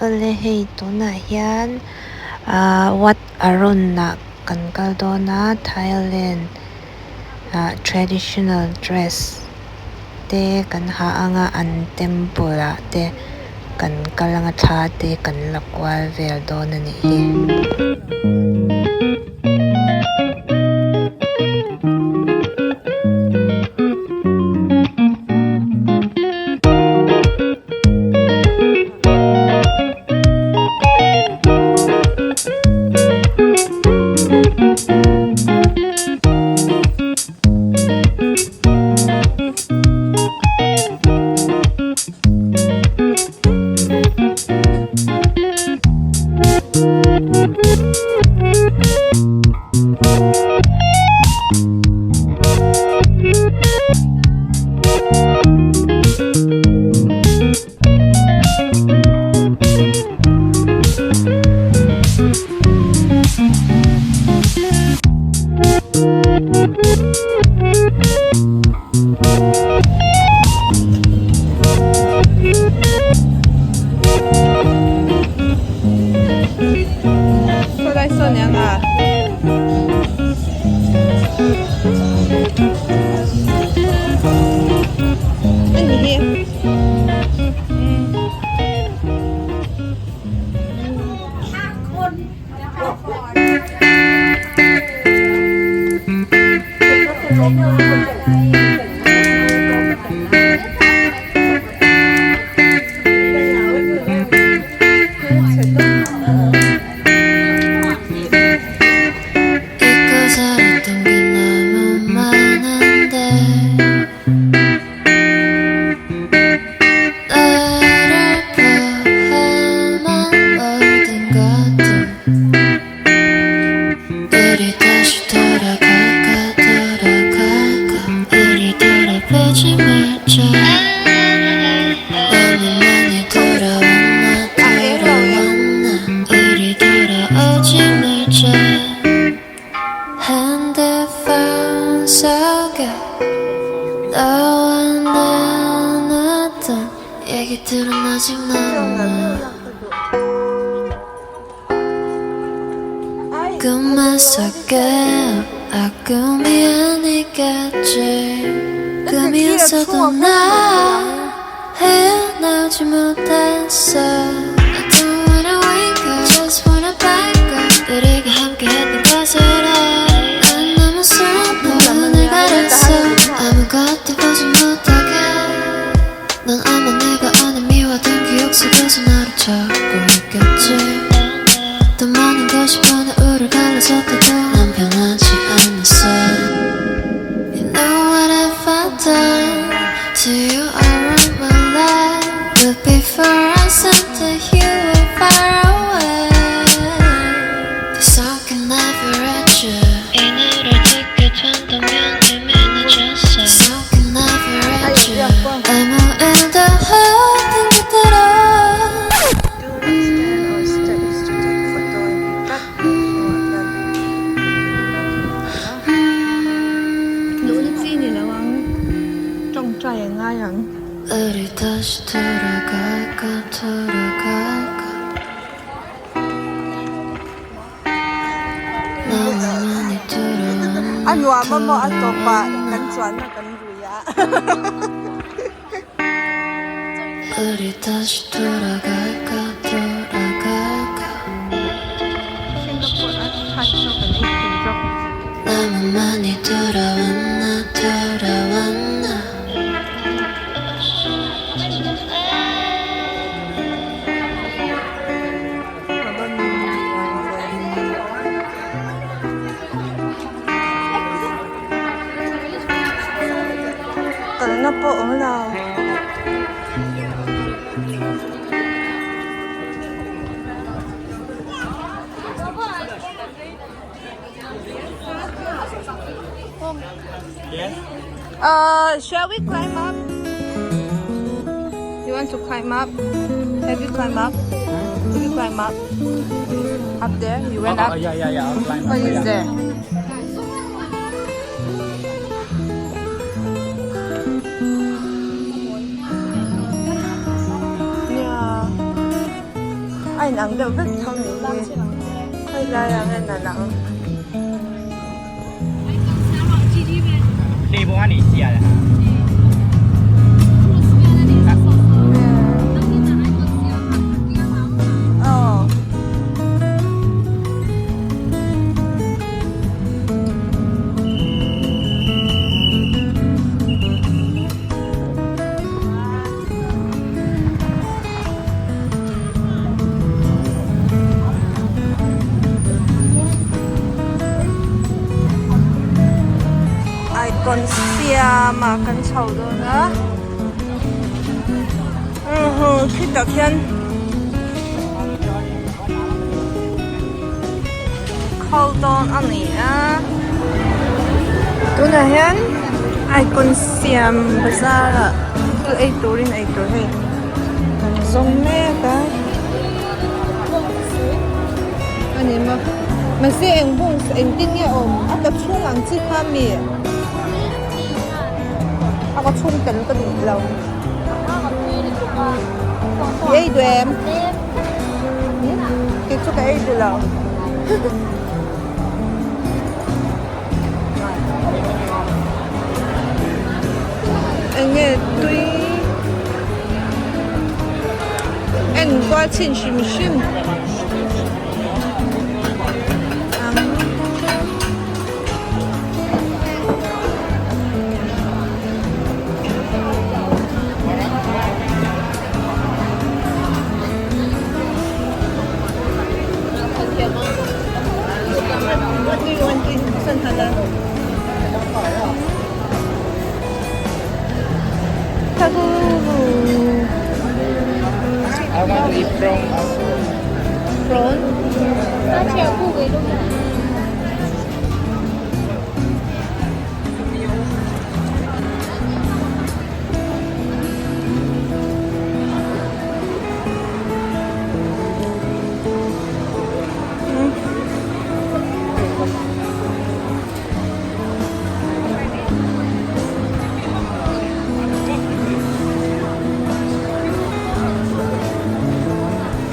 Awle hei tunah hian ahh wat arun ah kan kal dawn a thailand ah traditional dress te kan ha anga an temple ah te kan kal anga thla te kan la kual vel dawn a nih hi. A nuam a maw a tawpah kan chuanna kan rui a. Singapore a thlai chu kan ei thei zawk. Kalna pawh awm lo. Uh, shall we climb up? You want to climb up? Have you climbed up? Have you climbed up? Up there? You went up? Oh, yeah, yeah, yeah. I'll climb What up. is yeah. there? Yeah. A inang deuh vek tho nih hi khawi lai ah nge nalh ang. Icon siam ah kan chho dawn a khitah khian khal dawn a ni a tunah hian icon siam bazar ah thil ei turin ei tur hei kan zawng mek a a ni maw mahse eng bawng engtin nge a awm a ka chhung ang chi kha mi a ka chhung tel ka duh lo i ei duh em kei chu ka ei duh lo. Enge tui en kual chhin hrim hrim ang. What do you want to eat? I want to eat prawn. Prawn?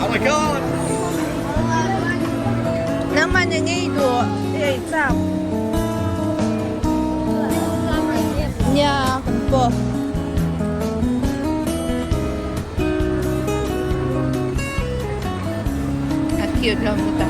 Oh my god! Nangmah na ngei duh i ei chak. Nia kan pawh. A cute hlawm lutuk a.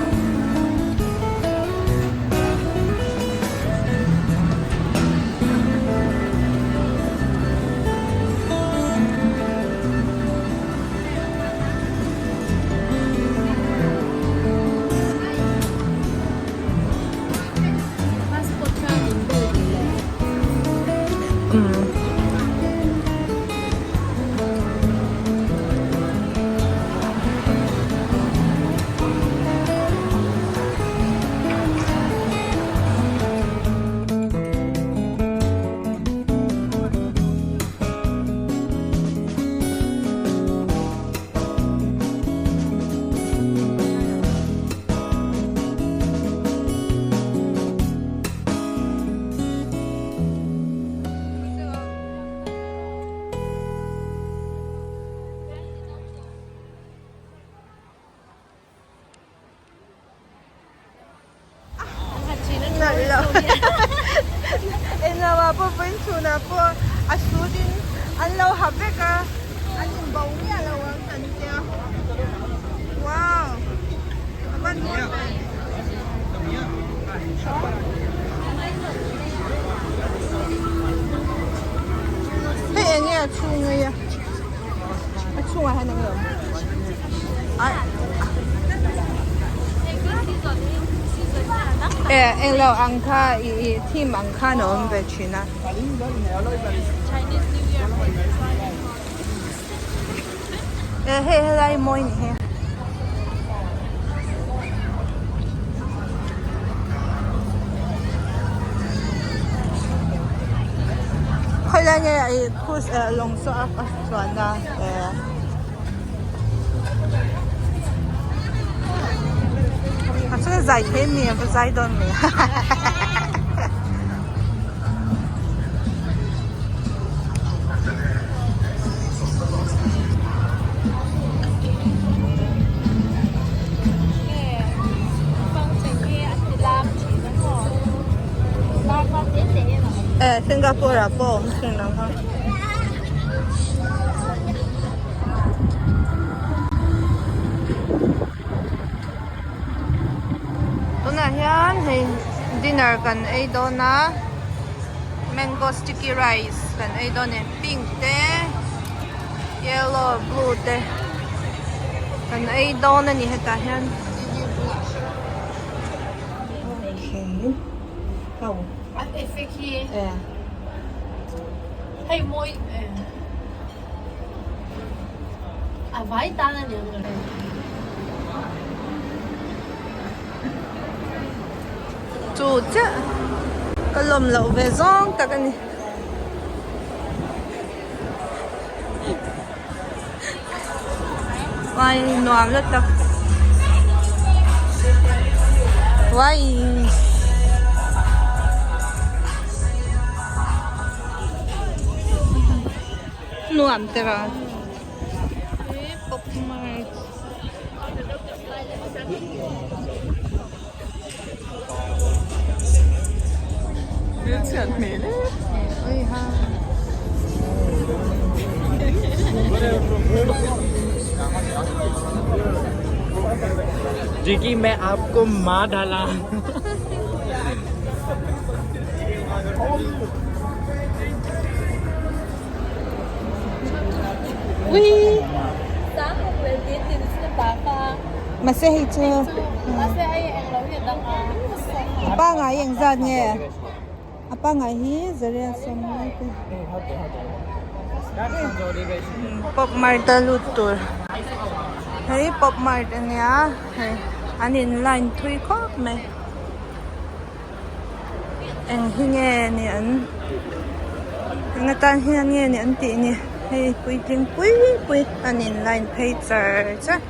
Nalh lo englo ah pawh vawiin chhunah pawh a suit in an lo ha vek a an inbo miah lo ang kan tia wow a van mawi ve. Hei eng nge a chhung hi a a chhungah hian eng nge a awm e englo ang kha ih ih theme ang khan a awm ve thin a. E hei helai mawi ni hi. Khawilai nge ih cruise eh lawng saw a chuan a eh. A chuan zai thei mi a va zai dawn mi. Singapore ah pawh a awm thin ang a. Tunah hian hei dinner kan ei dawn a mango sticky rice kan ei dawn a ni pink te yellow blue te kan ei dawn a ni hetah hian. Chu chiah ka lawm loh ve zawng tak a ni. Uai nuam lutuk uai. Nuam te ra. Pop mart. जी की मैं आपको मार डाला Mahse hei chu a pangngai eng zat nge a pangngai hi zaria sawm lai te pop mart a lut tur hei pop mart a nia hei an in line thui khawp mai. Eng hi nge ni an eng atan hian nge ni an tih ni hei puitling pui pui an in line phei char char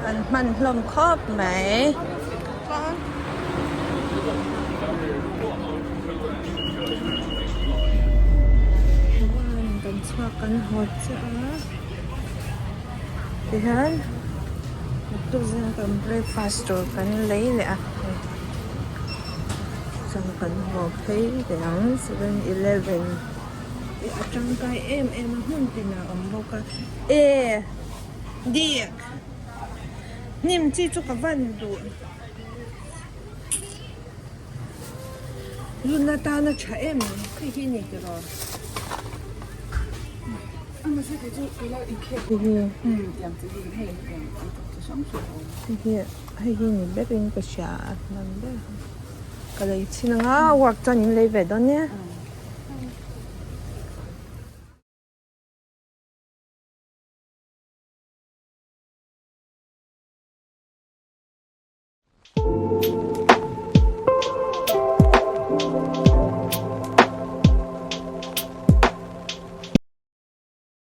an hman hlawm khawp mai. Kan chhuak kan haw chiah a tihian. Tuzing kan breakfast tur kan lei leh a hei chuan kan haw phei leh ang 7-eleven hi a tangkai em em a hmun tinah a awm bawk a e dik hnim chi chu ka van duh lun atana tha em hei hi ni tiraw. Hei hi ni berin ka hria a hnam ber ka lei chhin ang a work chuan in lei ve dawn nia.